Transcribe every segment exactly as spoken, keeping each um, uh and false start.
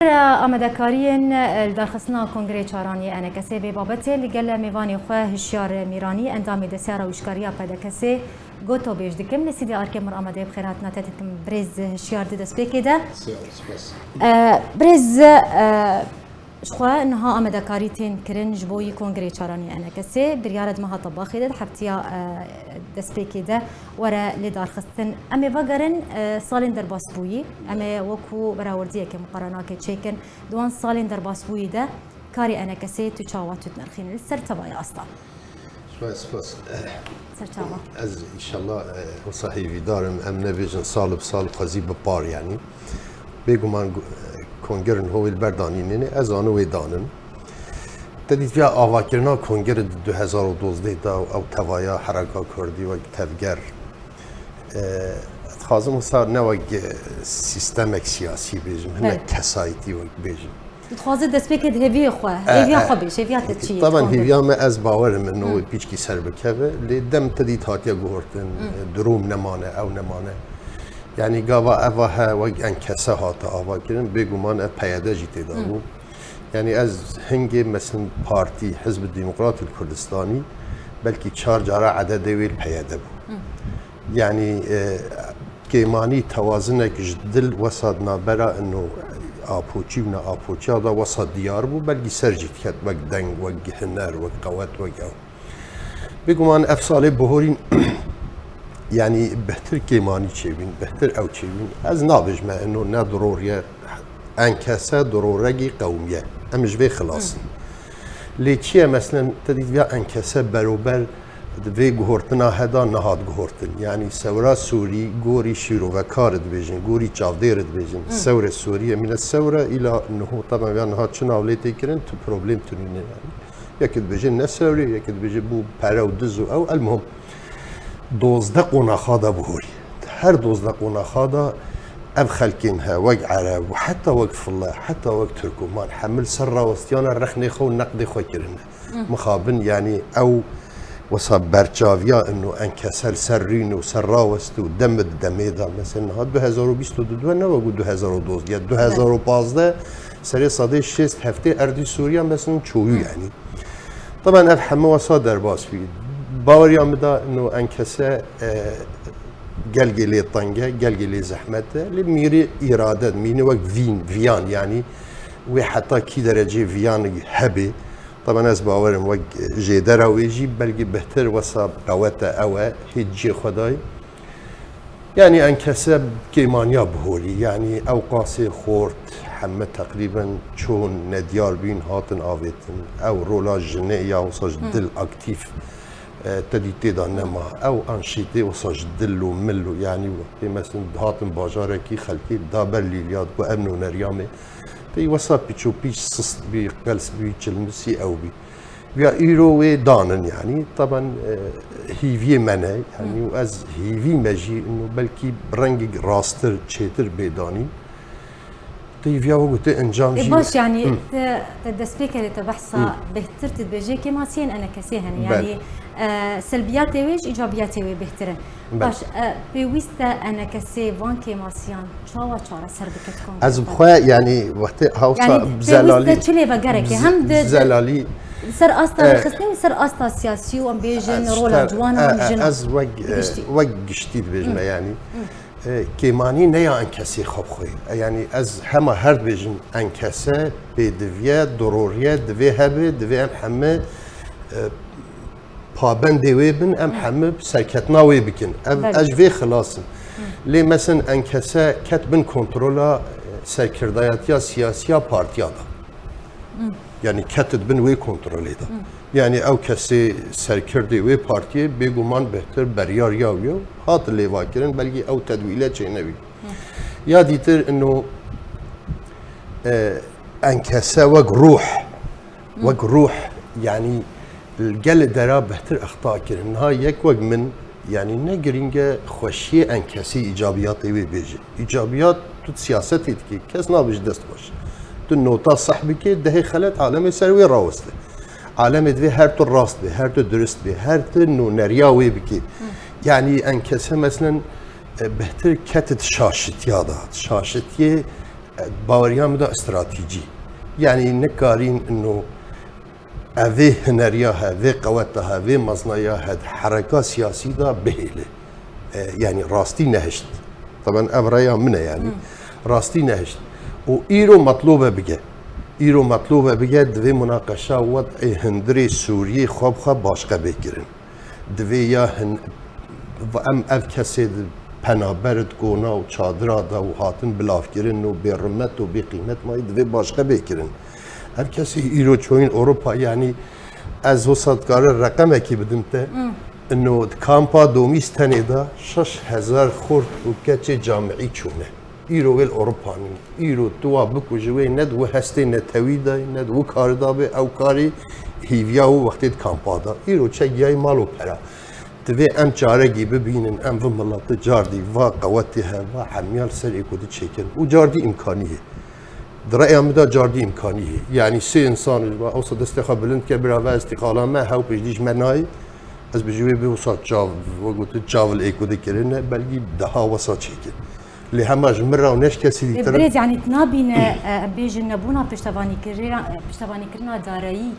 Amadekariyên li darxistina Kongreyê Çaran yê ENKSê vê babetê li gel mêvanê xwe Hişyar Mîranî, endamê Desteya Rewişkariya PDKSê, gotobêj dikim. Li Sîdê Arkê mir amade bi xêr hatina te dikim birêz Hişyar di destpêkê de. Spas. E, birêz, e, ji xwe niha amadekarî tên kirin ji bo yî Kongreyê Çaran yê ENKSê. Biryara di meha Tebaxê de, di heftiya, e, destpêkê de were lê darxistin. Em ê vegerin, e, salên derbasbûyî. Em ê wekû berawerdiyeke muqaranakê çêkin. Di wan salên derbasbûyî de karê ENKSê tu çawa tu dinirxînî li ser tevaya asta? Spas, spas. Ser çawa? Ez înşallah, e, wisa hêvîdar im, em nebêjin sal bi sal xwezî bi par, yanî. Bêguman gu-, e, kongerin ho wê li ber danînê ne, ez anu wê danim. Te dît viya avakirina kongere di du hezar û dozdeh de û ew tevaya hereka kurdî wek tevger. E, dixwazim wisa ne wek, e, sîstemek siyasî bêjim, hinek Belê. Kesayîtî wek bêjim. Dixwaze destpêkê di hêviyê xwe, E, hêviya e, xwe bêj, hêviya te çi ye? Taban hêviya me, ez bawer im, no wê pîçkî ser bikeve, lê dem te dît hatiye guhortin, e, durum nemane, ew nemane. Yanî gava eva he wek ENKSE hate avakirin, bêguman ev PYD jî tê de bû. Yanî ez hingê mesin partî, Hizb Demokrat li Kurdistanî, belkî çar cara ededê wê li PYD bû. Yanî, e, kêmanî tewazinek ji dil wesa di navbera ino apoçî û ne apoçiya da wesa diyar bû, belkî ser jî diket wek deng, wek hiner, wek qewet, wek ew. Bêguman ev salê bihorîn, yanî bihtir kêmanî çêbîn, bihtir ew çêbîn. Ez nabêjme ino ne diroriye, ENKSE diroregî qewmiye. Em ji vê xilas in. Lê çi ye meselen, te dît viya ENKSE berober di vê guhortina heda nehat guhortin. Yanî sewra Sûrî gorî şîrovekar dibêjin, gorî çavdêr dibêjin. Sewre Sûrî, emîne sewre îla niho, taban viya niha çi navlê tê kirin, tu problem tunîne yanî. Yek dibêje ne sewrê, yek dibêje bû pere û diz û ew, elmuhim. Dozdeh qonaxa da bihorî. Her dozdeh qonaxa da ev xelkên he, wek Ereb û heta wek File, heta wek Tirkoman, hemil ser rawestiyana rexnê xwe û neqdê xwe kirine. Mixabin, yanî ew wesa berçaviya ino ENKSE li ser rîn û ser rawest û dem bi demê da. Mesela niha du hezar û bîst û du ne wek du hezar û dozdeh ya, du hezar û pazdeh serê sedê şêst heftê erdî Sûriya, mesela çoyû yanî. Taban ev heme wesa derbas bî. Baweriya min da ino ENKSE, e, gelgê lê teng e, gelgê lê zehmet e. Lê mîrî îrade, mînî wek vîn, viyan, yanî wê heta kî derecê viyan hebê. Taban ez bawerim wek jêdera wê jî belkî bihtir wesa qewete ew e, hê cihê xwe dayî. Yanî ENKSE kêmaniya bihorî, yanî ew qasê xort, heme teqrîben çûn nediyar bîn, hatin avêtin. Ew rola jinê ya wisa ji dil aktîf, e, te dî tê de nema. Ew anşîtê wisa ji dil û mil û, yanî wextê mesin dihatin bajarekî xelkê da ber lîliya digo ev nûneriya me. Tey wesa pîçopîç sist bî, qels bî, çilmisî ew bî. Ya îro wê danin, yanî, taban, e, hîviyê me ne, yanî, û ez hîvî me jî, ino belkî bi rengek rastir, çêtir bê danîn. Tey viya wek gote encam jî. E, baş, yanî, te, te destpêkerê te behsa bêhtir tu dibêjê kêmasiyên ENKSê hene, Belê. Yanî, e, selbiyatê wê ji îcabiyatê wê bêhtir in. Belê. Baş, e, pêwîst e ENKSê van kêmasiyan çawa çareser bike di kongrê Ez bi xwe? Xwe, yanî, wextê hawsa Yanî, bi zelalî, pêwîst e çi lêvegerekê, bi hem di, zelalî, ser asta e, rêxistinê û ser asta siyasî û em bêjin ez rola te-, ciwanan e, û e, jinan. Ez wek, e, Giştî. Wek giştî dibêjim, Hı. Yanî, Hı. E, kêmanî ne ya ENKSê xwe bi xwe. E, yanî, ez hema her dibêjim, ENKSe pêdiviye, diroriye, divê hebe, divê em heme, e, pabendê wê bin, em hemî serketina wê bikin. Ev, Belê. Ez ji vê xilas im. Lê mesin ENKSe ket bin kontrola, e, serkirdayetiya siyasiya partiya da. Yanî ket di bin wê kontrolê de. Yanî ew kesê serkirdê wê partiyê bêguman bêhtir beryar ya wî hat lêvakirin, belkî ew tedwîle çênebî. Ya dîtir ino, e, ENKSe wek ruh, Wek ruh, yanî li gelê dera bêhtir exta kirin. Niha yek wek min, yanî ne girîng e xweşiyê ENKSê îcabiyatê wê bêje. Îcabiyat tu siyasetê dikî, kes nabêje dest xweş. Tu nota seh bikê, dehê xelet alemê ser wê raweste. Alemê divê her tu rast bê, her tu durist bê, her tu nûneriya wê bikê. Yanî ENKSe meselen, e, bêhtir ket di şaşitiya de. Şaşitiyê Baweriya min de stratejî. Yanî nikarîn ino evê huneriya he, vê qeweta he, vê meznaya he di hereka siyasî de bihêle. E, yanî rastî nehişt. Taban ev reya min e yanî. Rastî nehişt. Û îro metlobe bige. Îro metlobe bige, divê munaqeşa wed'ê hundirê Sûriyê xwe bi xwe başqe bê kirin. Divê ya hin, em ev kesê di penaber di kona û çadira de û hatin bilavkirin û bêrimet û bêqîmet mayî divê başqe bê kirin. Ev kesê îro çoyîn Ewropa, yanî ez wisa dikarim reqemekî bidim te. Ino di kampa Domîs tenê de şeş hezar xort û keçê camîî çûne. Îro wê li Ewropa nîn. Îro tu wa bikujî wê ne di wê hestê netewî de, ne di wê karî de be, ew karî hîviya wê wextê di kampa de. Îro çek giyayî mal û pera. Divê em carekî bibînin, em vê miletê cardî va qewetê he, va hemiya li ser êkûdî çêkin. Û cardî îmkanî heye. Di reya min de cardî îmkanî heye. Yanî sê însan ji ba, ewsa destê xwe bilind ke, bira ve îstîqala me, hew pêşdî ji me nayê. Ez bijî wê bê wisa çav, wek gotin, çav li êkûdî kirine, belkî daha wisa çêkin. Lê hema ji min re û ne ji kesî dîtir. Birêz, yanî tu nabîne, e, em bêjin nebûna piştevanîkirina, e, piştevanîkirina darayî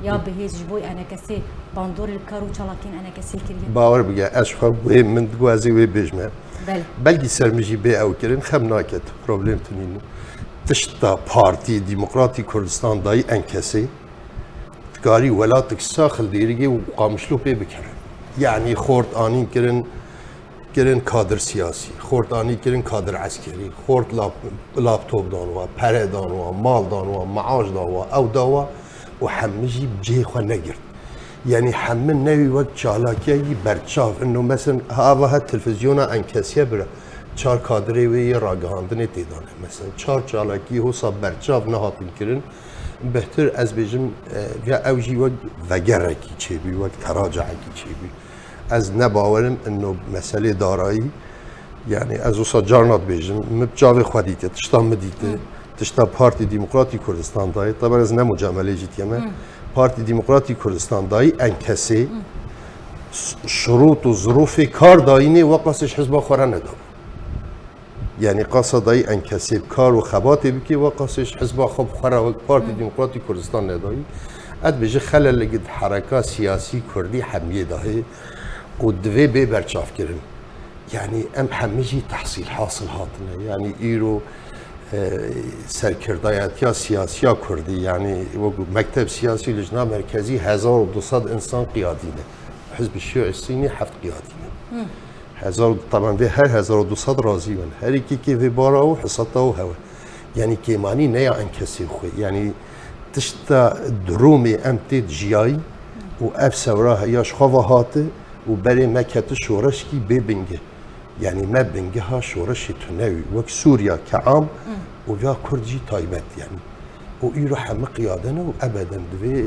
ya bi hêz ji bo enekesê bandor li kar û çalakiyên enekesê kiriye? Bawer bike, ez ji xwe wê min digo ez ê wê bêjme. Belê. Belkî ser min jî bê ew kirin, xem nake tu, problem tu nîne. Tişta Partî Demokratî Kurdistan dayî enkesê, dikarî welatik sax li dêrigê û Qamişlo pê bikeve. Yanî xort anîn kirin, kirin kadir siyasî, xort anî kirin kadir eskerî, xort lap-, laptop dan wa, pere dan wa, mal dan wa, maaş dan wa, ew da wa û hemî jî bi cihê xwe negirt. Yanî hemî newî wek çalakiyekî berçav. Ino mesela ava he televîzyona enkesiye bira. Çar kadirê wê yê ragihandinê tê de ne. Mesela çar çalakî hosa berçav nehatin kirin. Bêhtir ez bêjim, e, ya ew jî wek vegerekî çêbû, wek teracayekî çêbû. Ez ne bawerim ino meselê darayî, yanî ez wisa carna dibêjim, min bi çavê xwe dîte, tişta min dîte, tişta Partî Demokratî Kurdistan dayê, taban ez ne mucamelê jî dikeme. Partî Demokratî Kurdistan dayî enkesê s-, şurût û zirûfê kar dayînê weqasê ji hizba xwe re nedabû. Yanî qasa dayî enkesê bi kar û xebatê bikê, weqasê ji hizba xwe bi xwe re wek Partî Demokratî Kurdistan nedayî. Ez dibêjim xelelek di hereka siyasî kurdî hemiyê de heye û divê bê berçavkirin. Yanî em hemî jî tehsîl hasil hatine. Yanî îro, e, serkirdayetiya siyasiya kurdî, yanî wek mekteb siyasî, lijna merkezî hezar û du sed însan qiyadî ne. Hizbê Şîî Sînî heft qiyadî ne. Hezar, taban vê her hezar û du sed razî bin. Her yekî vê bara û hesata û hewe. Yanî kêmanî ne ya enkesê xwe. Yanî tişta durûmê em tê dijiyayî û ev sewra ya ji xwe ve hate û berê me kete şoreşkî bê bingeh. Yanî me bingeha şoreşê tune wî. Wek Sûriya ke am û ya Kurd jî taybet yanî. Û îro hemî qiyade ne û ebeden divê,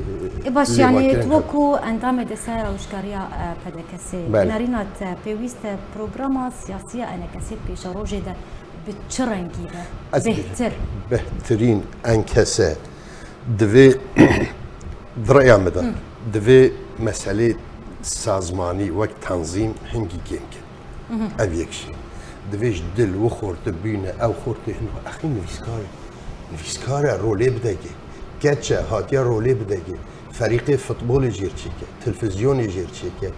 e, E baş, lê yanî vakirên tu wekû endamê desteya rewşkariya, e, P D K S'ê, Belê. Nerîna te pêwîst e programa siyasî ya enekesê pêşerojê de bi çi rengî be? Ez Bêhtir. Bêhtirîn enkese divê, di reya min de, divê meselê sazmanî wek tenzîm hingî kêm ke. Ev yek jî. Divê ji dil û xortê bîne, ew xortê hin, axî nivîskar e. Nivîskar e, rolê bidegê. Keç e, hatiye rolê bidegê. Ferîqê futbolê jêr çêke, televîzyonê jêr çêke,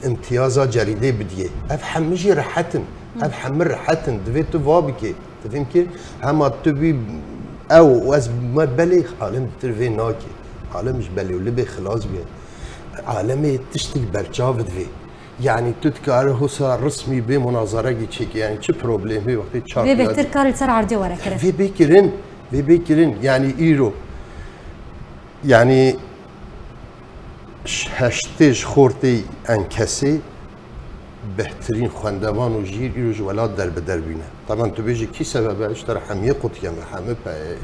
îmtiyaza cerîdê bidiyê. Ev hemî jî rehet in. Ev hemî rehet in. Divê tu va bikê. Tu fêm kir, hema tu bî ew û ez me belê, alem ditir vê nake. Alem ji belê û libê xilas bûye. Alemê tiştik berçav divê. Yanî tu dikare hosa rismî bê munazarekî çêke, yanî çi problemê wextê çar Vê bêhtir kar li ser erdê were kirin. Vê bê kirin, vê bê kirin, yanî îro. Yanî ş-, heştê ji xortê enkesê bêhtirîn xwendevan û jîr îro ji welat derbider bîne. Taban tu bêjî kî sebeb e, ji te re hemiyê qut dikeme, hemî pe-,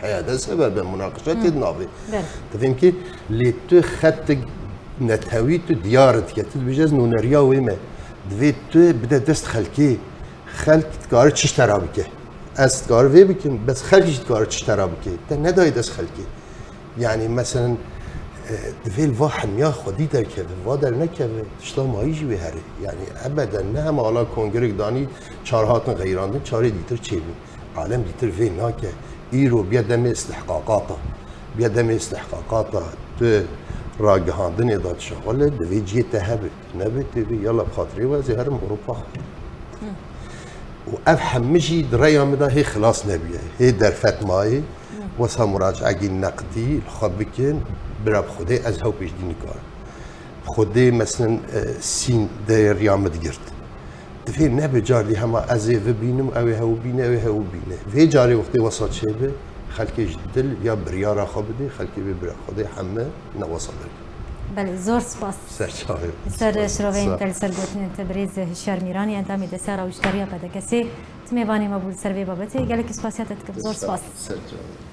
P Y D sebebe, munaqeşa tê di navê. Belê. Divêm ki lê tu xetik netewî tu diyar dike. Tu dibêje ez nûneriya wê me. Divê tu bide dest xelkê. Xelk dikare çi ji te re bike. Ez dikare vê bikim, bes xelk jî dikare çi ji te re bike. Te nedayê dest xelkê. Yanî meselen, e, divê li va hemiya xwedî derkeve, va dernekeve, tişta mayî jî wê herê. Yanî ebeden ne hema ala kongrek danî, çar hatin xeyrandin, çarê dîtir çêbû. Alem dîtir vê nake. Îro biye demê istihqaqata. Biye demê istihqaqata tu ragihandinê de dişixulî, divê cihê te hebe. Nebe tê vê, yala bi xatirê we ez ê herim Ewropa xwe. Û ev hemî jî di reya min de hê xilas nebûye. Hê derfet mayê. Wesa muracaekî neqdî li xwe bikin, bira bi Xwedê ez hew pêş dî nikarim. Bi Xwedê, meselen, e, sîn de riya min digirt. Divê nebe cardî hema ez ê vibînim, ew ê hew bîne, ew ê hew bîne. Vê carê wextê wesa çêbe, xelkê ji dil ya biryara xwe bidê, xelkê bê bira Xwedê heme ne wesa derkeve. Belê, zor spas. Ser çavê. Li ser şiroveyên te, li ser gotinên te birêz Hişyar Mîranî, endamê desteya rawiştdariya P D K S'ê, tu mêvanê me bû li ser vê babetê. Gelekî spasiya te dikim. Zor spas. Ser çavê.